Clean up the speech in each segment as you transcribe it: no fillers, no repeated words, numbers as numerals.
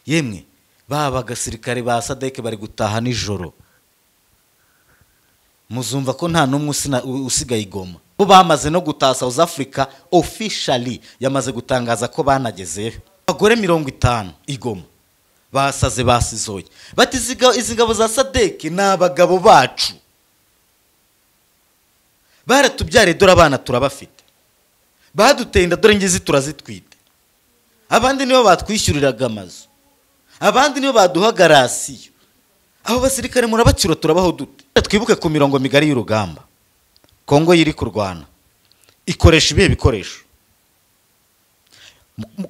Yemwe baba gasirikare ba SADC bari gutaha nijoro, muzumva ko nta n'umwe usigaye igoma. Bo bamaze no gutaha South Africa officially yamaze gutangaza ko banagezeyo. Abagore 50 igoma basaze basizoye, bati izi ngabo za SADC ni abagabo bacu, baratubyare dore abana turabafite, baduteye inda dore ngizi turazitwite, abandi nibo batwishyuriraga amazu, abandi nibo baduhaga rasiyo, abo basirikare murabacyura turabaho dute? Twibuke ku mirongo migari y'urugamba Kongo yiri kurwana ikoresha ibihe bikoresho.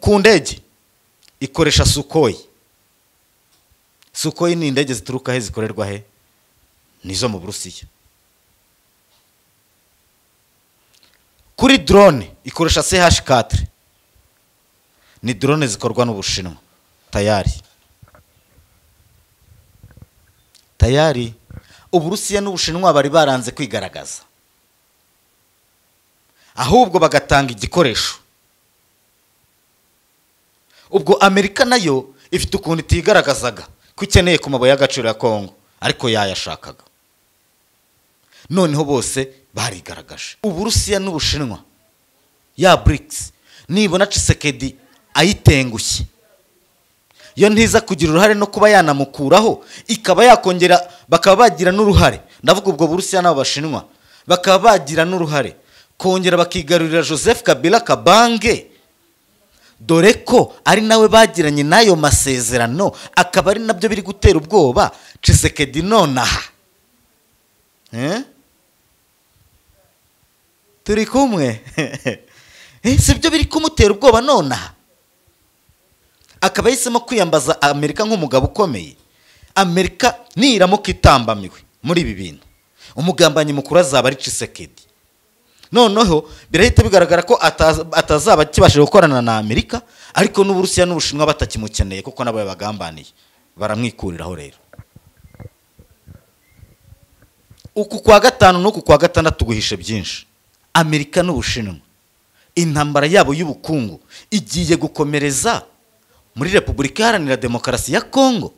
Ku ndege ikoresha Sukhoi. Sukhoi ni indege zituruka he, zikorerwa he? Nizo mu Burusiya. Kuri drone ikoresha CH4, ni drone zikorwa n'Ubushinwa. Tayari tayari Uburusiya n'Ubushinwa bari baranze kwigaragaza, ahubwo bagatanga igikoresho. Ubwo Amerika nayo ifite ukuntu itigaragazaga ko ikeneye ku mabuye y'agaciro ya Kongo, ariko yayashakaga. Noneho bose barigaragaje. Uburusiya n'Ubushinwa ya BRICS nibona Tshisekedi ayitengushye, yo ntiza kugira uruhare no kuba yanamukuraho, ikaba yakongera bakaba bagira n'uruhare, ndavuga ubwo Burusiya n'abo Bashinwa bakaba bagira n'uruhare kongera bakigarurira Joseph Kabila Kabange, dore ko ari nawe bagiranye n'ayo masezerano, akaba ari nabyo biri gutera ubwoba Tshisekedi nonaha. Turi kumwe sibyo biri kumutera ubwoba nonaha, akaba yahisemo kwiyambaza Amerika nk'umugabo ukomeye. Amerika niramuka itambamiwe muri ibi bintu, umugambanyi mukuru azaba ari Tshisekedi. Noneho birahita bigaragara ko atazaba akibashije gukorana na Amerika, ariko n'Uburusiya n'Ubushinwa batakimukeneye kuko nabo yabagambaniye, baramwikuriraho. Rero uku kwa gatanu n'uku kwa gatandatu guhishe byinshi. Amerika n'Ubushinwa intambara yabo y'ubukungu igiye gukomereza muri Repubulika Iharanira Demokarasi ya Kongo.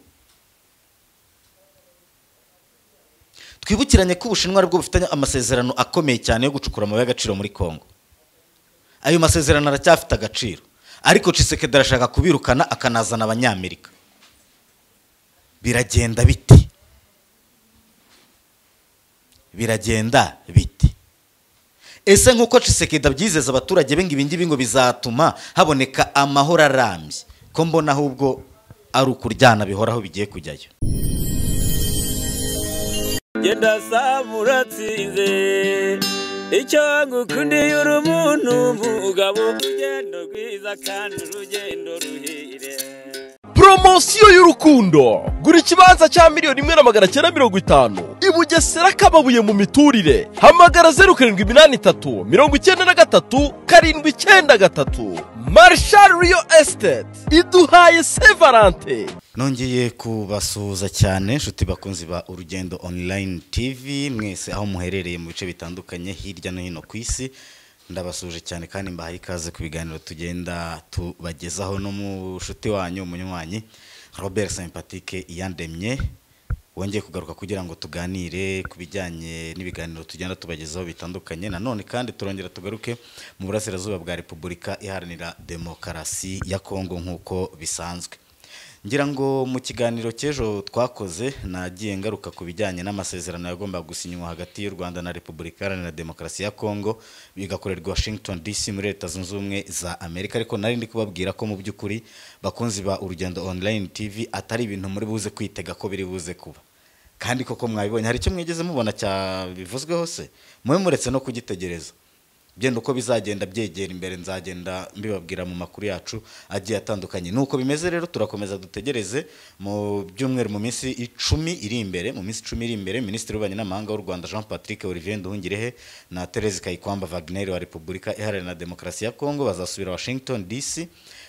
Twibukiranye ko Ubushinwa aribwo bufitanye amasezerano akomeye cyane yo gucukura amabuye y'agaciro muri Kongo. Ayo masezerano aracyafite agaciro, ariko Tshisekedi arashaka kubirukana akanazana Abanyamerika. Biragenda biti? Biragenda biti? Ese nkuko Tshisekedi abyizeza abaturage be ngo ibi ngibi ngo bizatuma haboneka amahoro arambye, ko mbona ahubwo ari ukuryana bihoraho bigiye kujyayo. Genda samuratsinze icyo ngukundiye uri umuntu mugabo, urugendo rwiza kandi urugendo ruhire. Promosiyo y'urukundo, gura ikibanza cya 1,950,000 i Bugesera Kababuye mu miturire. Hamagara 0783 93 793. Marshal Real Estate iduhaye Sevalente. Nongeye kubasuhuza cyane inshuti bakunzi ba Urugendo Online TV mwese aho muherereye mu bice bitandukanye hirya no hino ku isi, ndabasuje cyane kandi mbahaye ikaze ku biganiro tugenda tubagezaho no mushuti wanyu umunywanyi Robert Sympathique Iyandemye, wongeye kugaruka kugira ngo tuganire ku bijyanye n'ibiganiro tugenda tubagezaho bitandukanye. Nanone kandi turongera tugaruke mu burasirazuba bwa Repubulika Iharanira Demokarasi ya Kongo nk'uko bisanzwe. Ngira ngo mu kiganiro cy'ejo twakoze nagiye ngaruka ku bijyanye n'amasezerano yagombaga gusinywa hagati y'u Rwanda na Repubulika Iharanira Demokarasi ya Kongo, bigakorerwa Washington DC muri Leta Zunze Ubumwe za Amerika, ariko nari ndi kubabwira ko mu by'ukuri bakunzi ba Urugendo Online TV atari ibintu muri buze kwitega ko biri buze kuba. Kandi koko mwabibonye, hari icyo mwigeze mubona cyabivuzweho se? Mwe muretse no kugitegereza. Byenda uko bizagenda byegera imbere nzagenda mbibabwira mu makuru yacu agiye atandukanye. Nuko bimeze rero, turakomeza dutegereze mu byumweru, mu minsi 10 iri imbere, mu minsi 10 iri imbere, Minisitiri w'Ububanyi n'Amahanga w'u Rwanda Jean Patrick Olivier Nduhungirehe na Therese Kayikwamba Wagner wa Repubulika Iharanira Demokarasi ya Kongo bazasubira Washington DC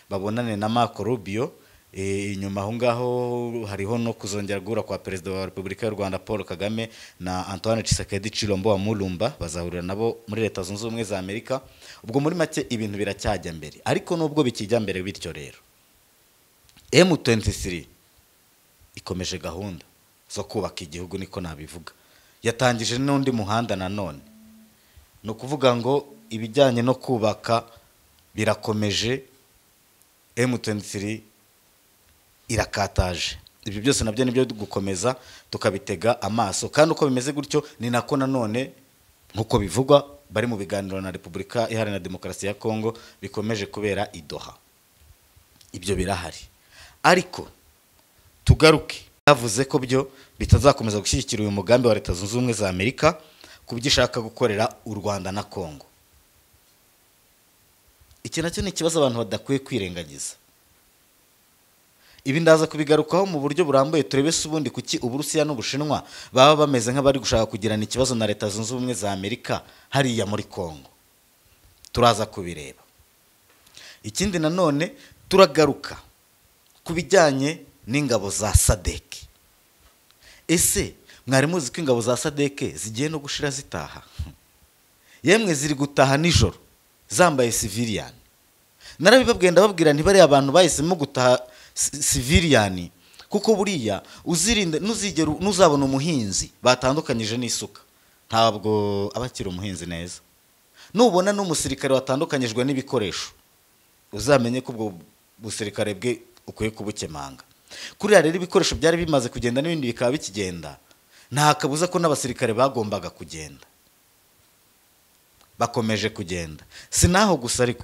babonane na Marco Rubio. Inyuma aho ngaho hariho no kuzongera guhura kwa Perezida wa Repubulika y'u Rwanda Paul Kagame na Antoine Tshisekedi Tshilombo wa Mulumba, bazahurira nabo muri Leta Zunze Ubumwe za Amerika. Ubwo muri make ibintu biracyajya mbere, ariko nubwo bikijya mbere bityo rero, M23 ikomeje gahunda zo kubaka igihugu, niko nabivuga. Yatangije n'undi muhanda nanone. Ni ukuvuga ngo ibijyanye no kubaka birakomeje, M23 irakataje. Ibyo byose nabyo nibyo gukomeza tukabitega amaso, kandi uko bimeze gutyo ni nako nanone nkuko bivugwa bari mu biganiro na Repubulika Iharanira Demokarasi ya Kongo bikomeje kubera i Doha. Ibyo birahari. Ariko tugaruke, yavuze ko byo bitazakomeza gushyigikira uyu mugambi wa Leta Zunze Ubumwe za Amerika ku byo ishaka gukorera u Rwanda na Kongo. Iki nacyo ni ikibazo abantu badakwiye kwirengagiza. Ibi ndaza kubigarukaho mu buryo burambuye, turebe se ubundi kuki Uburusiya n'Ubushinwa baba bameze nk'abari gushaka kugirana ikibazo na Leta Zunze Ubumwe za Amerika hariya muri Kongo. Turaza kubireba. Ikindi nanone turagaruka ku bijyanye n'ingabo za SADC. Ese mwari muzi ko ingabo za SADC zigiye no gushira zitaha? Yemwe ziri gutaha nijoro zambaye civilian. Narabibabwiye, ndababwira nti bariya abantu bahisemo gutaha civilian kuko buriya uzirinde, nuzigera nuzabona umuhinzi batandukanyije n'isuka, ntabwo aba akiri umuhinzi neza. Nubona n'umusirikare watandukanyijwe n'ibikoresho, uzamenye ko ubwo busirikare bwe ukwiye kubukemanga. Kuriya rero ibikoresho byari bimaze kugenda n'ibindi bikaba bikigenda, nta kabuza ko n'abasirikare bagombaga kugenda. Bakomeje kugenda. Si naho gusa ariko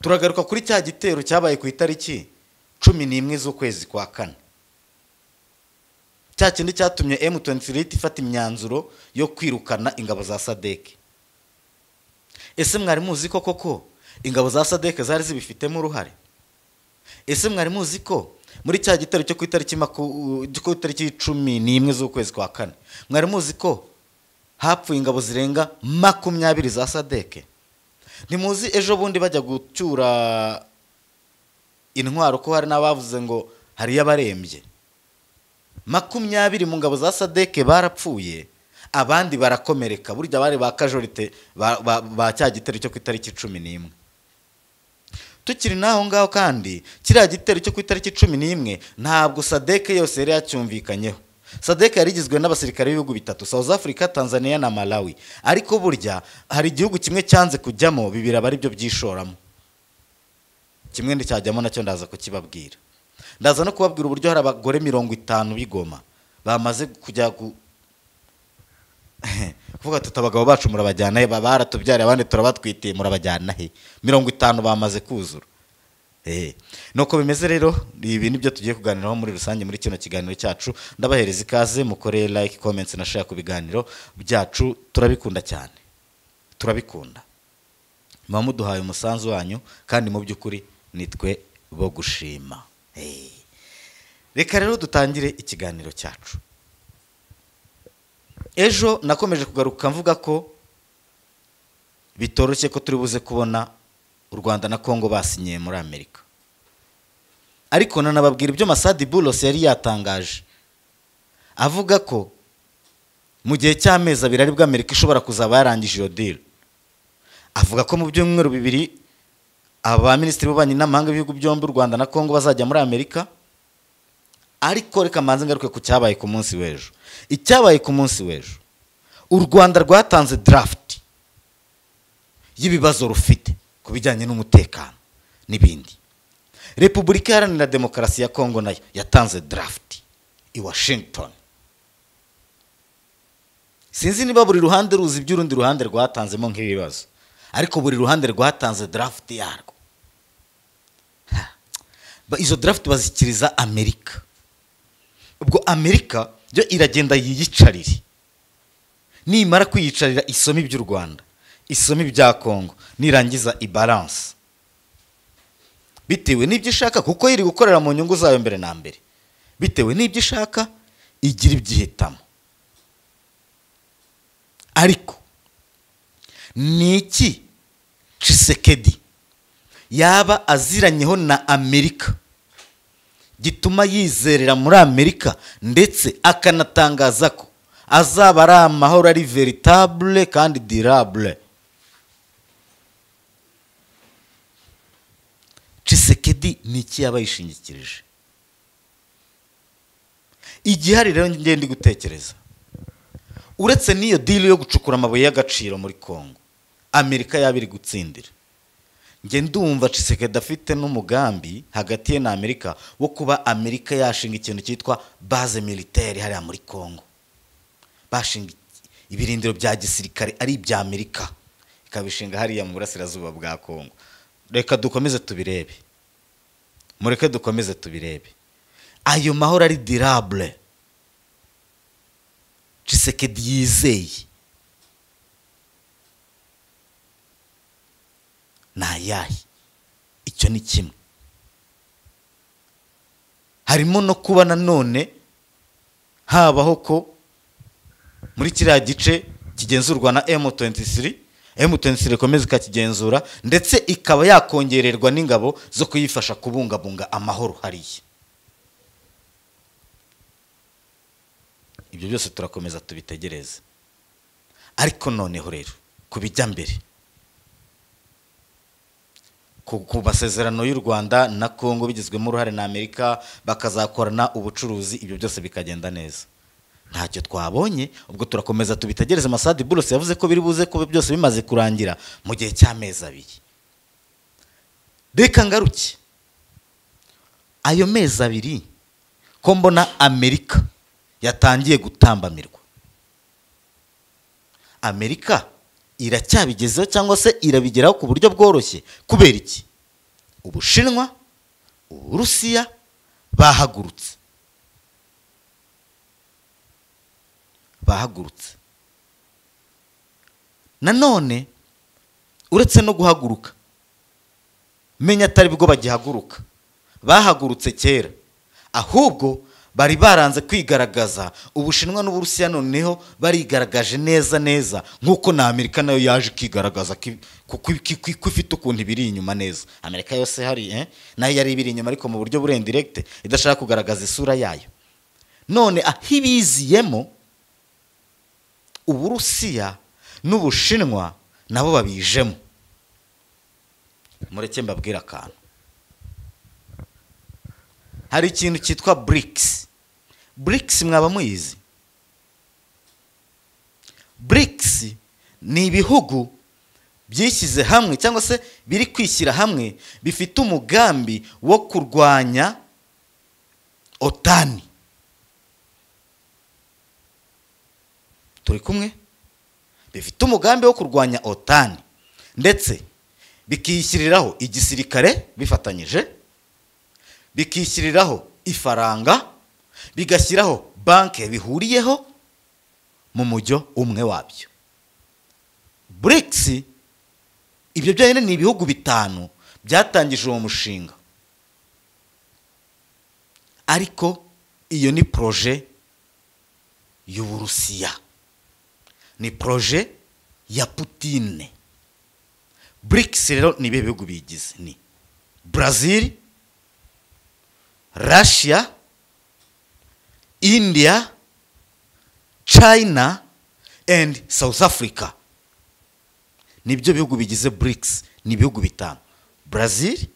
turagaruka kuri cya gitero cyabaye ku itariki 11 z'ukwezi kwa kane, cya kindi cyatumye M23 ifata imyanzuro yo kwirukana ingabo za SADC. Ese mwari muzi ko koko ingabo za SADC zari zibifitemo uruhare? Ese mwari muzi ko muri cya gitero cyo ku itariki 11 z'ukwezi kwa kane, mwari muzi ko hapfuye ingabo zirenga 20 za SADC? Ntimuzi ejo bundi bajya gucyura intwaro ko hari n'abavuze ngo hari yabarembye? 20 mu ngabo za SADC barapfuye, abandi barakomereka. Burya bari ba casualty ba cya gitero cyo ku itariki 11. Tukiri naho ngaho kandi kiriya gitero cyo ku itariki 11 ntabwo SADC yose yari yacyumvikanyeho. SADC yari igizwe n'abasirikare b'ibihugu bitatu, South Africa, Tanzania na Malawi. Ariko burya hari igihugu kimwe cyanze kujyamo, bibiri aba aribyo byishoramo. Kimwe nticyajyamo nacyo ndaza kukibabwira. Ndaza no kubabwira uburyo hari abagore 50 b'Igoma bamaze kujya kuvuga tuti abagabo bacu murabajyana he, baratubyariye abandi turabatwitiye, murabajyana he? 50 bamaze kuzura. Nuko bimeze rero, ibi nibyo tugiye kuganiraho muri rusange muri kino kiganiro cyacu. Ndabahereza ikaze, mukore like, comments na share ku biganiro byacu, turabikunda cyane. Turabikunda. Muba muduhaye umusanzu wanyu kandi mu by'ukuri nitwe bo gushima. Reka rero dutangire ikiganiro cyacu. Ejo nakomeje kugaruka mvuga ko bitoroshye ko turi buze kubona u Rwanda na Kongo basinyiye muri Amerika. Ariko nanababwira ibyo Masadi Boulos yari yatangaje, avuga ko mu gihe cy'amezi abiri aribwo Amerika ishobora kuzaba yarangije iyo deal. Avuga ko mu byumweru bibiri aba minisitiri b'ububanyi n'amahanga b'ibihugu byombi u Rwanda na Kongo bazajya muri Amerika. Ariko reka mbanze ngaruke ku cyabaye ku munsi w'ejo. Icyabaye ku munsi w'ejo, u Rwanda rwatanze draft y'ibibazo rufite ku bijyanye n'umutekano n'ibindi. Repubulika Iharanira Demokarasi ya Kongo nayo yatanze draft i Washington. Sinzi niba buri ruhande ruzi iby'urundi ruhande rwatanzemo nk'ibibazo, ariko buri ruhande rwatanze draft yarwo. Izo draft bazikiriza Amerika. Ubwo Amerika yo iragenda yiyicarire. Nimara kwiyicarira isome iby'u Rwanda, isome ibya Kongo, nirangiza ibalance bitewe n'ibyo ishaka, kuko iri gukorera mu nyungu zayo mbere na mbere. Bitewe n'ibyo ishaka igira ibyihitamo. Ariko niki Tshisekedi yaba aziranyeho na Amerika gituma yizerera muri Amerika, ndetse akanatangaza ko azaba ari amahoro ari veritable kandi durable? Tshisekedi Tshisekedi ni iki yaba yishingikirije? Igihari rero ngende gutekereza, uretse n'iyo deal yo gucukura amabuye y'agaciro muri Kongo Amerika yaba iri gutsindira, nge ndumva Tshisekedi afite n'umugambi hagati ye na Amerika wo kuba Amerika yashinga ikintu cyitwa base militaire hariya muri Kongo, bashinga ibirindiro bya gisirikare ari ibya Amerika, ikabishinga hariya mu burasirazuba bwa Kongo. Reka dukomeze tubirebe, mureke dukomeze tubirebe. Ayo mahoro ari durable Tshisekedi yizeye ni ayahe? Icyo ni kimwe. Harimo no kuba nanone habaho ko muri kiriya gice kigenzurwa na M23, M23 ikomeza ikakigenzura, ndetse ikaba yakongererwa n'ingabo zo kuyifasha kubungabunga amahoro hariya. Ibyo byose turakomeza tubitegereze. Ariko noneho rero kubijya mbere ku masezerano y'u Rwanda na Kongo bigizwemo uruhare na Amerika, bakazakorana ubucuruzi, ibyo byose bikagenda neza. Ntacyo twabonye, ubwo turakomeza tubitegereze. Masadi Boulos yavuze ko biri buze ko byose bimaze kurangira mu gihe cy'amezi abiri. Reka ngaruke ayo mezi abiri ko mbona Amerika yatangiye gutambamirwa. Amerika iracyabigezeho cyangwa se irabigeraho ku buryo bworoshye. Kubera iki? Ubushinwa, Uburusiya bahagurutse. Bahagurutse. Nanone uretse no guhaguruka, menya atari bwo bagihaguruka, bahagurutse kera, ahubwo bari baranze kwigaragaza. Ubushinwa n'Uburusiya noneho barigaragaje neza neza, nkuko na Amerika nayo yaje kigaragaza kuko ifite ukuntu ibiri inyuma neza. Amerika yose hari nayo yari ibiri inyuma, ariko mu buryo buri indirect idashaka kugaragaza isura yayo. None ahibiziyemo Uburusiya n'Ubushinwa nabo babijemo. Mureke mbabwira akantu. Hari ikintu cyitwa BRICS. BRICS mwaba muyizi? BRICS ni ibihugu byishyize hamwe cyangwa se biri kwishyira hamwe, bifite umugambi wo kurwanya OTAN. Turi kumwe? Bifite umugambi wo kurwanya OTAN, ndetse bikishyiriraho igisirikare bifatanyije, bikishyiriraho ifaranga, bigashyiraho banke bihuriyeho mu mujyo umwe wabyo. BRICS ibyo byonyine ni ibihugu bitanu byatangije uwo mushinga, ariko iyo ni projet y'Uburusiya, ni projet ya Putine. BRICS rero ni ibihe bihugu bigize? Ni Brazil, Russia, India, China and South Africa. Nibyo bihugu bigize BRICS, ni ibihugu bitanu: Brazil,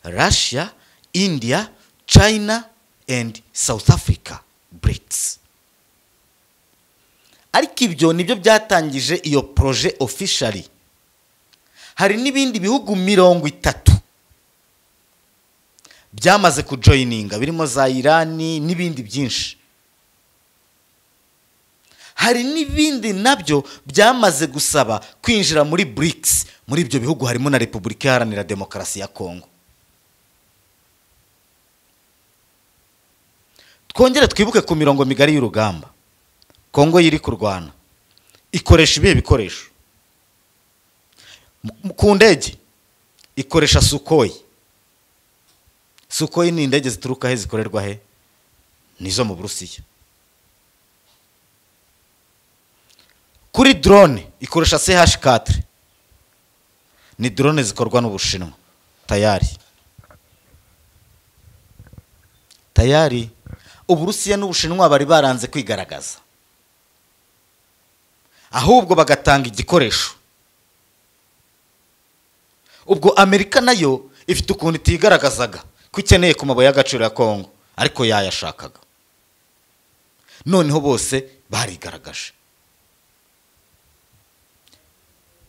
Russia, India, China and South Africa, BRICS. Ariko ibyo nibyo byatangije iyo projet officially. Hari n'ibindi bihugu 30 byamaze kujoininga, birimo za Irani n'ibindi byinshi. Hari n'ibindi nabyo byamaze gusaba kwinjira muri BRICS. Muri ibyo bihugu harimo na Repubulika Iharanira Demokarasi ya Kongo. Twongere twibuke ku mirongo migari y'urugamba Kongo yiri kurwana ikoresha ibihe bikoresho. Ku ndege ikoresha Sukhoi. Sukhoi ni indege zituruka he, zikorerwa he? Nizo mu Burusiya. Kuri drone ikoresha CH4, ni drone zikorwa n'Ubushinwa. Tayari tayari Uburusiya n'Ubushinwa bari baranze kwigaragaza, ahubwo bagatanga igikoresho. Ubwo Amerika nayo ifite ukuntu itigaragazaga, Ko ikeneye ku mabuye y'agaciro ya Kongo, ariko yayashakaga. Noneho bose barigaragaje.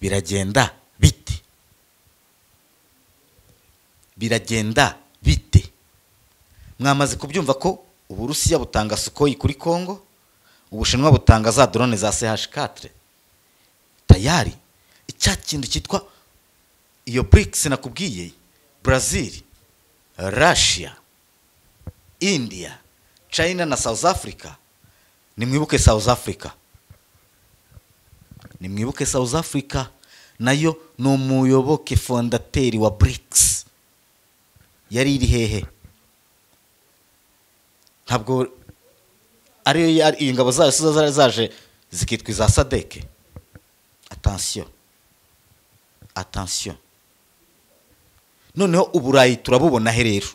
Biragenda bite? Biragenda bite? Mwamaze kubyumva ko Uburusiya butanga Sukhoi kuri Kongo, Ubushinwa butanga za drone za CH4. Tayari icya kintu cyitwa iyo BRICS nakubwiye, Brazil, Russia, India, China na South Africa. Nimwibuke South Africa. Nimwibuke South Africa nayo ni umuyoboke fondateri wa BRICS. Yari iri hehe? Ntabwo ari ingabo zayo zari zaje zikitwa iza SADC. Attention, attention. Noneho Uburayi turabubona he rero?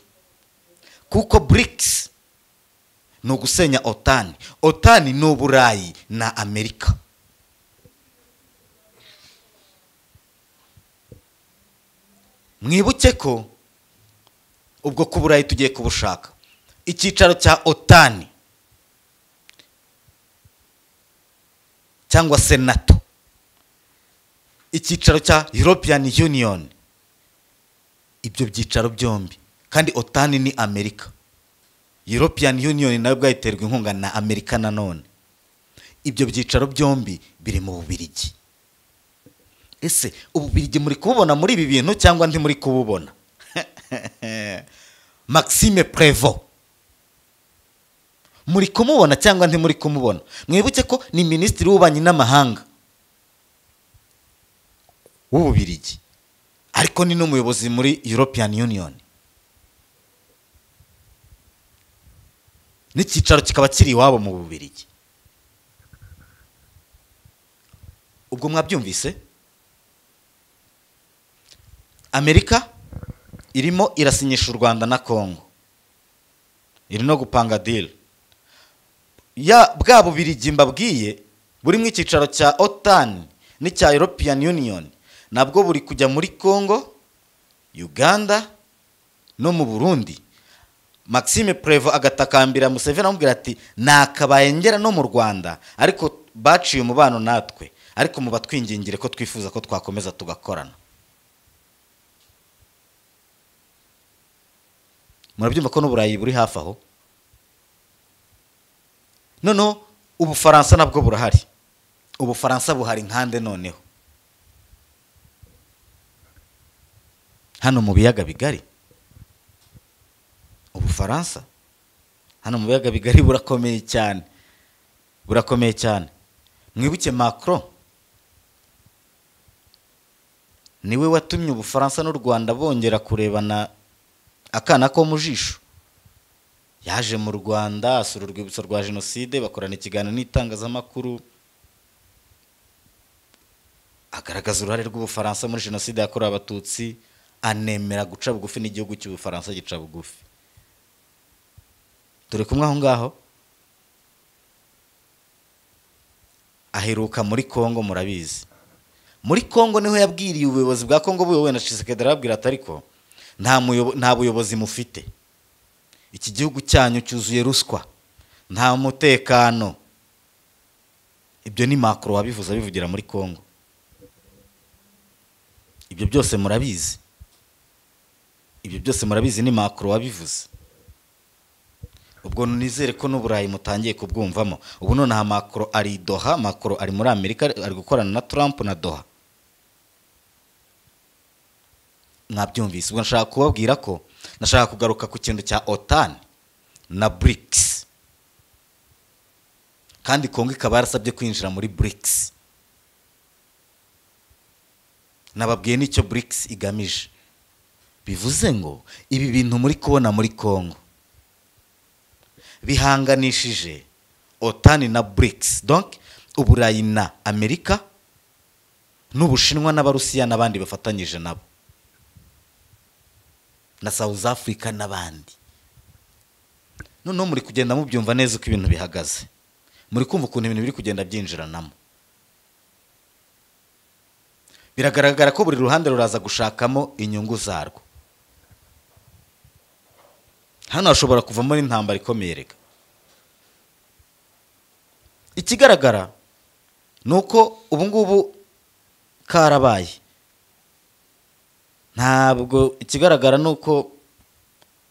Kuko BRICS ni ugusenya OTAN. OTAN ni Uburayi na Amerika. Mwibuke ko ubwo ku Burayi tugiye kubushaka. Icyicaro cya OTAN cyangwa se NATO, icyicaro cya European Union, ibyo byicaro byombi. Kandi OTAN ni Amerika, European Union nayo bwayiterwa inkunga na Amerika nanone. Ibyo byicaro byombi biri mu Bubiligi. Ese Ububirigi muri kububona muri ibi bintu cyangwa ndi muri kububona? Maxime Prévost muri kumubona cyangwa ndi muri kumubona? Mwibuke ko ni minisitiri w'ububanyi n'amahanga w'Ububirigi, ariko ni n'umuyobozi muri European Union, n'icyicaro kikaba kiri iwabo mu Bubirigi. Ubwo mwabyumvise, Amerika irimo irasinyisha u Rwanda na Kongo, iri no gupanga deal ya bwa Bubirigi mbabwiye buri mu icyicaro cya OTAN n'icya European Union, nabwo buri kujya muri Kongo, Uganda no mu Burundi. Maxime Prévost agatakambira Museveni amubwira ati nakabaye ngera no mu Rwanda, ariko baciye umubano natwe, ariko mu batwingingire ko twifuza ko twakomeza tugakorana. Murabyumva ko n'Uburayi buri hafi aho. Noneho Ubufaransa nabwo burahari. Ubufaransa buhari nkande noneho hano mu biyaga bigari. Ubufaransa hano mu biyaga bigari burakomeye cyane, burakomeye cyane. Mwibuke Macron niwe watumye Ubufaransa n'u Rwanda bongera kurebana akana ko mu jisho. Yaje mu Rwanda asura urwibutso rwa jenoside, bakorana ikiganiro n'itangazamakuru, agaragaza uruhare rw'Ubufaransa muri jenoside yakorewe Abatutsi, anemera guca bugufi n'igihugu cy'Ubufaransa gica bugufi. Turi kumwe aho ngaho. Aheruka muri Kongo, murabizi. Muri Kongo niho yabwiriye ubuyobozi bwa Kongo buyobowe na Tshisekedi, arababwira ati ariko nta buyobozi mufite, iki gihugu cyanyu cyuzuye ruswa, nta mutekano. Ibyo ni Macron wabivuze, abivugira muri Kongo. Ibyo byose murabizi, ibyo byose murabizi, ni Macron wabivuze. Ubwo nizere ko n'Uburayi mutangiye kubwumvamo. Ubu nonaha Macron ari Doha, Macron ari muri Amerika, ari gukorana na Trump na Doha. Mwabyumvise. Ubwo nashaka kubabwira ko nashaka kugaruka ku kintu cya OTAN na BRICS, kandi Kongo ikaba yarasabye kwinjira muri BRICS. Nababwiye n'icyo BRICS igamije. Bivuze ngo ibi bintu muri kubona muri Kongo bihanganishije OTAN na BRICS, donc Uburayi na Amerika n'Ubushinwa n'Abarusiya n'abandi bafatanyije nabo, na South Africa n'abandi. Noneho muri kugenda mubyumva neza uko ibintu bihagaze, muri kumva ukuntu ibintu biri kugenda byinjiranamo. Biragaragara ko buri ruhande ruraza gushakamo inyungu zarwo. Hano hashobora kuvamo n'intambara ikomeye reka. Ikigaragara ni uko ubu ngubu karabaye. Ntabwo ikigaragara ni uko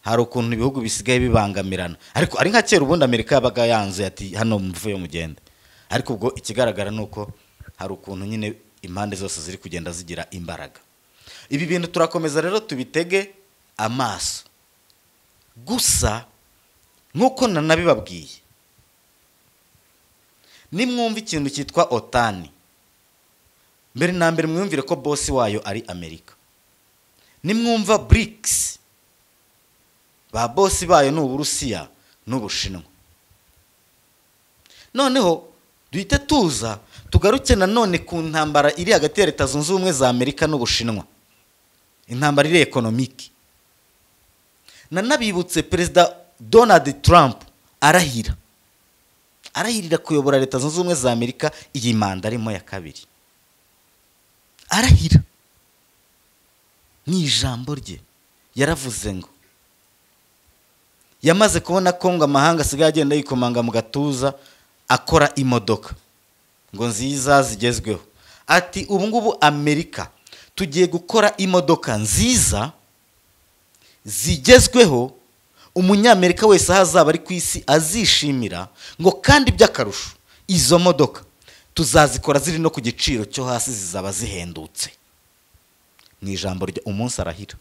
hari ukuntu ibihugu bisigaye bibangamirana, ariko ari nka kera ubundi Amerika yabaga yanze ati hano muvuye mugende, ariko ubwo ikigaragara ni uko hari ukuntu nyine impande zose ziri kugenda zigira imbaraga. Ibi bintu turakomeza rero tubitege amaso. Gusa nkuko nanabibabwiye, nimwumva ikintu cyitwa OTAN, mbere na mbere mwumvire ko boss wayo ari Amerika. Nimwumva BRICS, ba boss bayo ni Uburusiya n'Ubushinwa. Noneho duhite tuza tugaruke nanone ku ntambara iri hagati ya Leta Zunze Ubumwe za Amerika n'Ubushinwa, intambara iri economique. Nanabibutse Perezida Donald Trump arahirira kuyobora Leta Zunze Ubumwe za Amerika iyi manda arimo ya kabiri. Arahira ni ijambo rye yaravuze ngo yamaze kubona ko ngo amahanga asigaye agenda yikomanga mu gatuza akora imodoka ngo nziza zigezweho. Ati ubu ngubu Amerika tugiye gukora imodoka nziza zigezweho, umunyamerika wese aho azaba ari ku isi azishimira, ngo kandi by'akarusho izo modoka tuzazikora ziri no ku giciro cyo hasi, zizaba zihendutse. Mu ijambo rya umunsi arahira,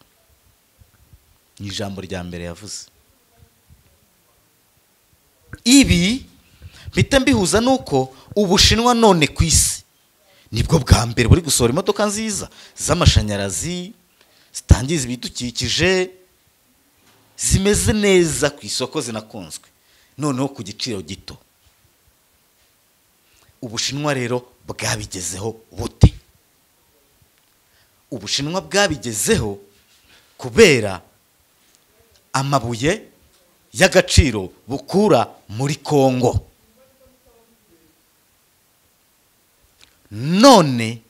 mu ijambo rya mbere yavuze. Ibi mpita mbihuza nuko Ubushinwa none ku isi nibwo bwa mbere buri gusohora imodoka nziza z'amashanyarazi zitangiza ibidukikije, zimeze neza ku isoko, zinakunzwe noneho ku giciro gito. Ubushinwa rero bwabigezeho bute? Ubushinwa bwabigezeho kubera amabuye y'agaciro bukura muri Kongo. None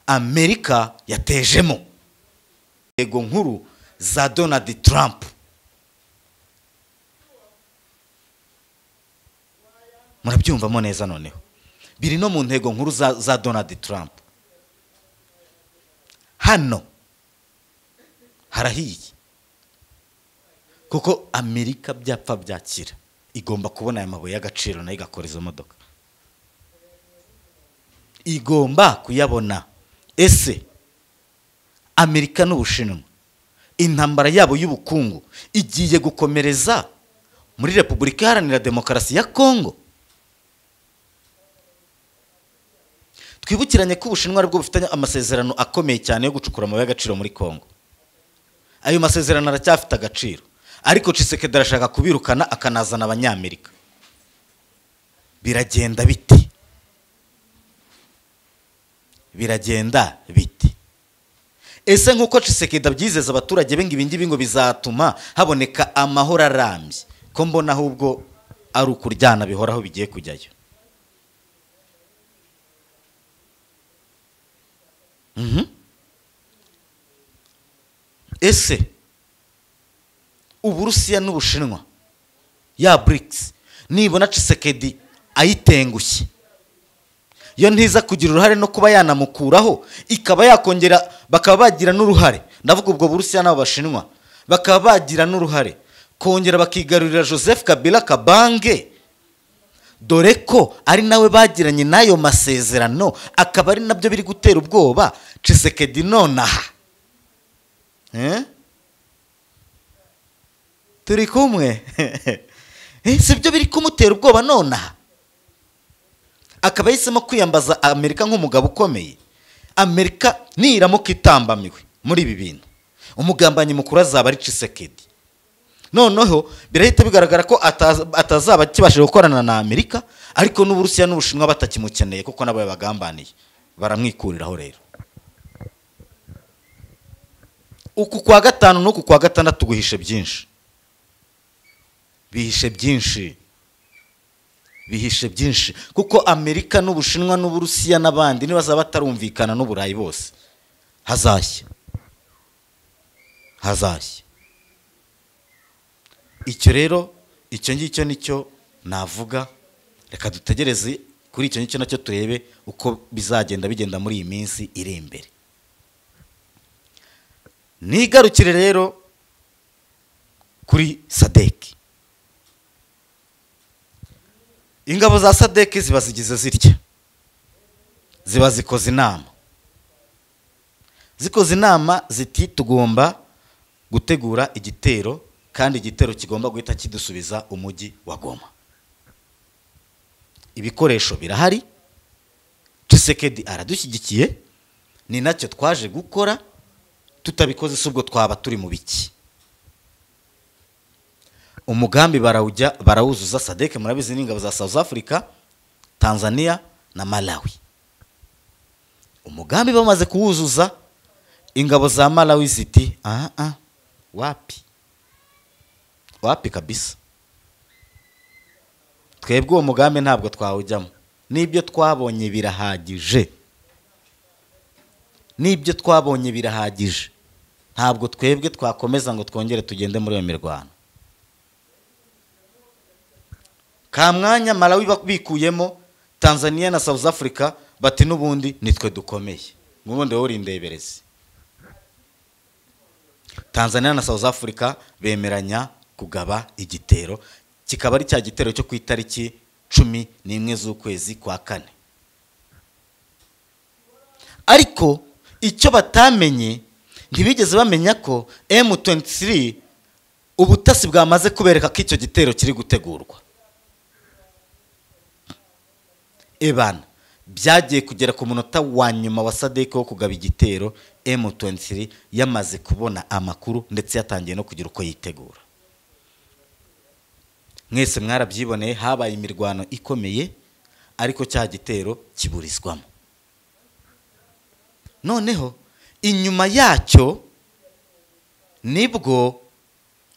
Amerika yatejemo intego nkuru za Donald Trump. Murabyumvamo neza noneho biri no mu ntego nkuru za Donald Trump. Hano harahiye kuko Amerika byapfa byakira igomba kubona aya mabuye y'agaciro nayo igakora izo modoka, igomba kuyabona. Ese Amerika n'Ubushinwa intambara yabo y'ubukungu igiye gukomereza muri Repubulika Iharanira Demokarasi ya Kongo? Twibukiranye ko Ubushinwa aribwo bufitanye amasezerano akomeye cyane yo gucukura amabuye y'agaciro muri Kongo. Ayo masezerano aracyafite agaciro, ariko Tshisekedi arashaka kubirukana akanazana Abanyamerika. Biragenda biti? Biragenda biti? Ese nkuko Tshisekedi abyizeza abaturage be ngo ibi ngibi ngo bizatuma haboneka amahoro arambye, ko mbona ahubwo ari ukuryana bihoraho bigiye kujyayo? Ese Uburusiya n'Ubushinwa ya BRICS nibona Tshisekedi ayitengushye, yo ntiza kugira uruhare no kuba yanamukuraho, ikaba yakongera bakaba bagira n'uruhare, ndavuga ubwo Burusiya n'abo Bashinwa bakaba bagira n'uruhare kongera bakigarurira Joseph Kabila Kabange, dore ko ari nawe bagiranye n'ayo masezerano, akaba ari nabyo biri gutera ubwoba Tshisekedi nonaha. Turi kumwe? Sibyo biri kumutera ubwoba nonaha, akaba yahisemo kwiyambaza Amerika nk'umugabo ukomeye. Amerika niramuka itambamiwe muri ibi bintu, umugambanyi mukuru azaba ari Tshisekedi. Noneho birahita bigaragara ko atazaba akibashije gukorana na Amerika, ariko n'Uburusiya n'Ubushinwa batakimukeneye kuko nabo yabagambaniye, baramwikuriraho. Rero uku kwa gatanu n'uku kwa gatandatu guhishe byinshi, bihishe byinshi, bihishe byinshi, kuko Amerika n'Ubushinwa n'Uburusiya n'abandi nibazaba batarumvikana n'Uburayi bose, hazashya, hazashya. Icyo rero, icyo ngicyo nicyo navuga. Reka dutegereze kuri icyo ngicyo nacyo turebe uko bizagenda bigenda muri iyi minsi iri imbere. Nigarukire rero kuri SADC. Ingabo za SADC ziba zigize zitya, ziba zikoze inama, zikoze inama ziti tugomba gutegura igitero, kandi igitero kigomba guhita kidusubiza umujyi wa Goma. Ibikoresho birahari, Tshisekedi aradushyigikiye, ni nacyo twaje gukora, tutabikoze si ubwo twaba turi mu biki. Umugambi barawujya barawuzuza. SADC murabizi ni ingabo za South Africa, Tanzania na Malawi. Umugambi bamaze kuwuzuza, ingabo za Malawi ziti aha aha, wapi wapi kabisa, twebwe uwo mugambi ntabwo twawujyamo, n'ibyo twabonye birahagije, n'ibyo twabonye birahagije, ntabwo twebwe twakomeza ngo twongere tugende muri iyo mirwano. Kamwanya Malawi bikuyemo, Tanzania na South Africa bati n'ubundi nitwe dukomeye, n'ubundi wowe uri indeberezi. Tanzania na South Africa bemeranya kugaba igitero, kikaba ari cya gitero cyo ku itariki 11 z'ukwezi kwa 4. Ariko icyo batamenye, ntibigeze bamenya ko M23 ubutasi bwamaze kubereka ko icyo gitero kiri gutegurwa. Ebana byagiye kugera ku munota wa nyuma wa SADC wo kugaba igitero, M23 yamaze kubona amakuru ndetse yatangiye no kugira uko yitegura. Mwese mwarabyiboneye, habaye imirwano ikomeye, ariko cya gitero kiburizwamo. Noneho inyuma yacyo nibwo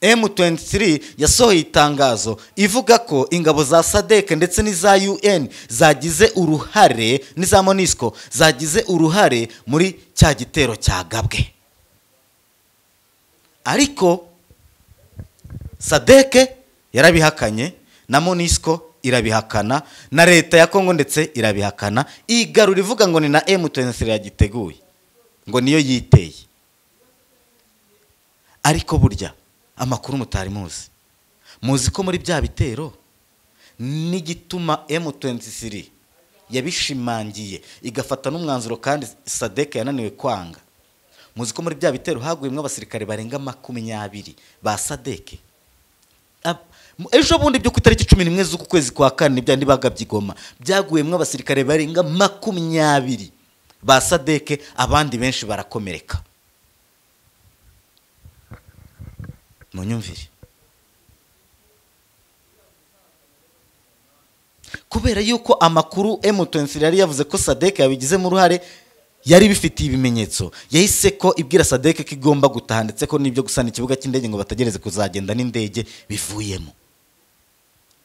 M23 yasohoye itangazo ivuga ko ingabo za SADC ndetse n'iza UN zagize uruhare, n'iza MONUSCO zagize uruhare muri cya gitero cyagabwe. Ariko SADC yarabihakanye, na MONUSCO irabihakana, na leta ya Kongo ndetse irabihakana, igarura ivuga ngo ni na M23 yagiteguye, ngo niyo yiteye. Ariko burya amakuru mutari muzi, muzi ko muri bya bitero n'igituma M23 yabishimangiye igafata n'umwanzuro kandi SADC yananiwe kwanga. Muzi ko muri bya bitero haguyemwo abasirikare barenga 20 ba SADC. Ejo bundi byo ku itariki 11 z'uku kwezi kwa 4 byandi bagabye Goma, byaguyemwo abasirikare barenga 20 ba SADC, abandi benshi barakomereka. Munyumvire, kubera yuko amakuru M23 yari yavuze ko SADC yabigizemo uruhare, yari bifitiye ibimenyetso, yahise ko ibwira SADC ko igomba gutaha, ndetse ko n'ibyo gusana ikibuga cy'indege ngo bategereze kuzagenda n'indege bivuyemo.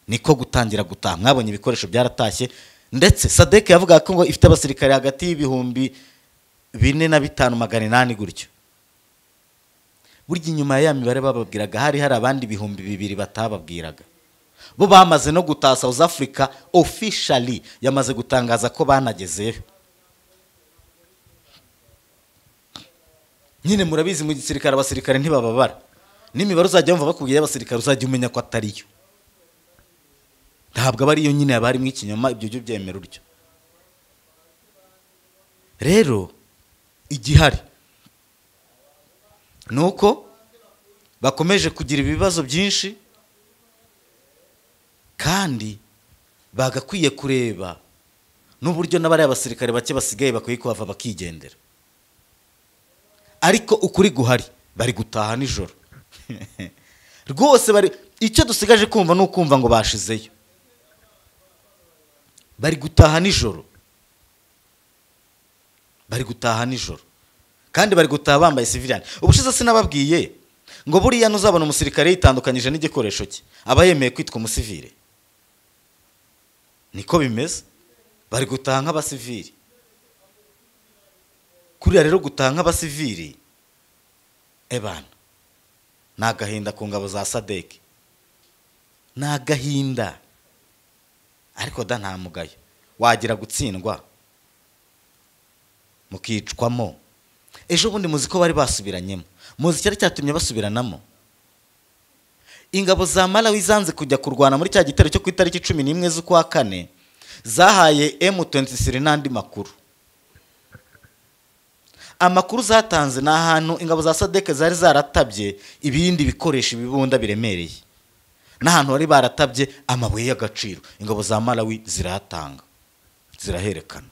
Niko gutangira gutaha, mwabonye ibikoresho byaratashye, ndetse SADC yavugaga ko ngo ifite abasirikare hagati y'ibihumbi 4 na 5,800 gutyo. Burya inyuma ya mibare bababwiraga hari abandi 2000 batababwiraga. Bo bamaze no gutaha. South Africa officially yamaze gutangaza ko banagezeyo. Nyine murabizi mu gisirikare abasirikare ntibababara, n'imibare uzajya wumva bakubwiye abasirikare uzajya umenya ko atariyo, ntabwo aba ariyo nyine, yaba harimo ikinyoma, ibyo byo byemera uryo. Rero igihari nuko bakomeje kugira ibibazo byinshi, kandi bagakwiye kureba n'uburyo n'abari abasirikare bake basigaye bakwiye kuhava bakigendera. Ariko ukuri guhari, bari gutaha nijoro rwose, bari icyo dusigaje kumva ni ukumva ngo bashizeyo, bari gutaha nijoro, bari gutaha nijoro, kandi bari gutaha bambaye civilian. Ubushize sinababwiye ngo buriya nuzabona umusirikare yitandukanyije n'igikoresho cye aba yemeye kwitwa umusivile. Niko bimeze, bari gutaha nk'abasivili. Kuriya rero gutaha nk'abasivili, ebana ni agahinda ku ngabo za SADC. Ni agahinda ariko da nta mugayo wagira gutsindwa mukicwamo. Ejo bundi muzi ko bari basubiranyemo, muzi cyari cyatumye basubiranamo. Ingabo za Malawi zanze kujya kurwana muri cya gitero cyo ku itariki 11 z'ukwa kane, zahaye M23 n'andi makuru. Amakuru zatanze ni ahantu ingabo za SADC zari zaratabye ibindi bikoresho ibibunda biremereye, n'ahantu bari baratabye amabuye y'agaciro. Ingabo za Malawi ziratanga, ziraherekana.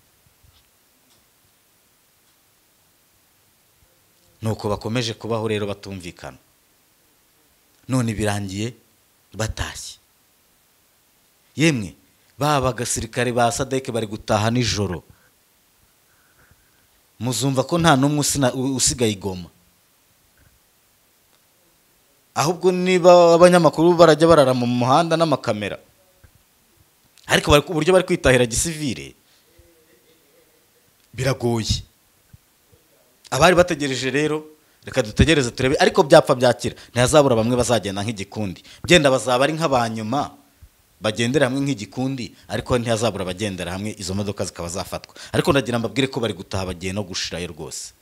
Nuko bakomeje kubaho rero batumvikana, none birangiye batashye. Yemwe baba agasirikare ba SADC bari gutaha nijoro, muzumva ko nta n'umwe usigaye igoma. Ahubwo niba abanyamakuru barajya barara mu muhanda n'amakamera, ariko bari uburyo bari kwitahira gisivile biragoye. Abari bategereje rero reka dutegereze turebe, ariko byapfa byakira ntihazabura bamwe bazagenda nk'igikundi, byenda bazaba ari nk'abanyuma bagendera hamwe nk'igikundi, ariko ntihazabura bagendera hamwe, izo modoka zikaba zafatwa. Ariko ndagira mbabwire ko bari gutaha bagiye no gushirayo rwose.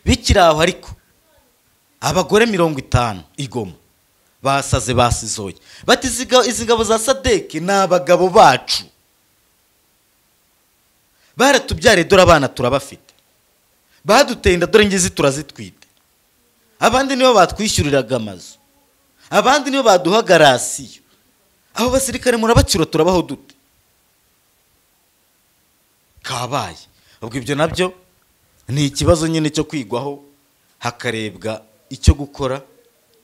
Bikiri aho ariko abagore 50 igoma basaze basizoye, bati izi ngabo za SADC ni abagabo bacu, baratubyare dore abana turabafite, baduteye inda dore ngizi turazitwite, abandi nibo batwishyuriraga amazu, abandi nibo baduhaga rasiyo, abo basirikare murabacyura turabaho dute? Kabaye. Ubwo ibyo nabyo ni ikibazo nyine cyo kwigwaho, hakarebwa icyo gukora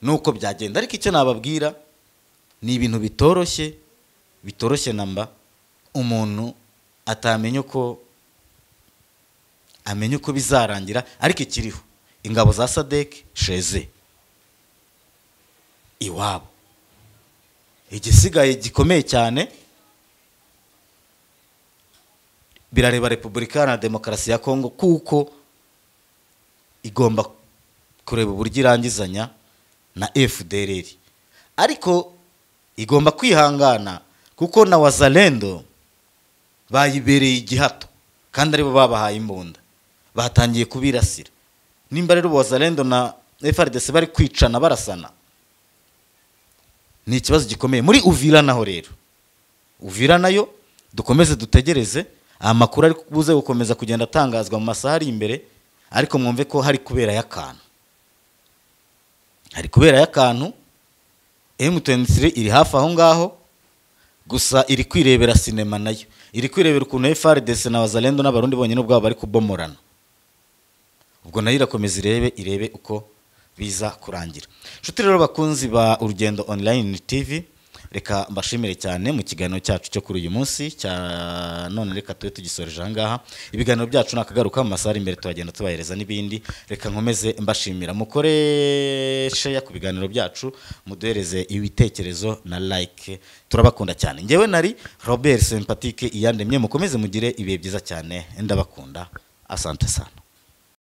nuko byagenda. Ariko icyo nababwira ni ibintu bitoroshye, bitoroshye namba umuntu atamenya uko amenya uko bizarangira. Ariko ikiriho ingabo za SADC sheze iwabo. Igisigaye gikomeye cyane birareba Repubulika Iharanira Demokarasi ya Kongo, kuko igomba kureba uburyo irangizanya na FDLR. Ariko igomba kwihangana kuko na Wazalendo bayibereye igihato, kandi aribo babahaye imbunda, batangiye kubirasira. Nimba rero Wazalendo na FARDC bari kwicana barasana, ni ikibazo gikomeye. Muri Uvira naho rero, Uvira nayo dukomeze dutegereze amakuru ari buze gukomeza kugenda atangazwa mu masaha ari imbere, ariko mwumve ko hari kubera y'akantu, hari kubera y'akantu. M23 iri hafi aho ngaho, gusa iri kwirebera sinema nayo, iri kwirebera ukuntu FARDC na Wazalendo n'Abarundi bonyine ubwabo bari kubomorana. Ubwo nayo irakomeza irebe uko biza kurangira. Nshuti rero bakunzi ba Urugendo Online TV, reka mbashimire cyane mu kiganiro cyacu cyo kuri uyu munsi cya none, reka tube tugisoreje aha ngaha. Ibiganiro byacu nakagaruka mu masaha imbere, turagenda tubahereza n'ibindi. Reka nkomeze mbashimira, mukore share ku biganiro byacu, muduhereze ibitekerezo na like, turabakunda cyane. Ngewe nari Robert Sympatique Iyandemye, mukomeze mugire ibihe byiza cyane, ndabakunda, asante sana.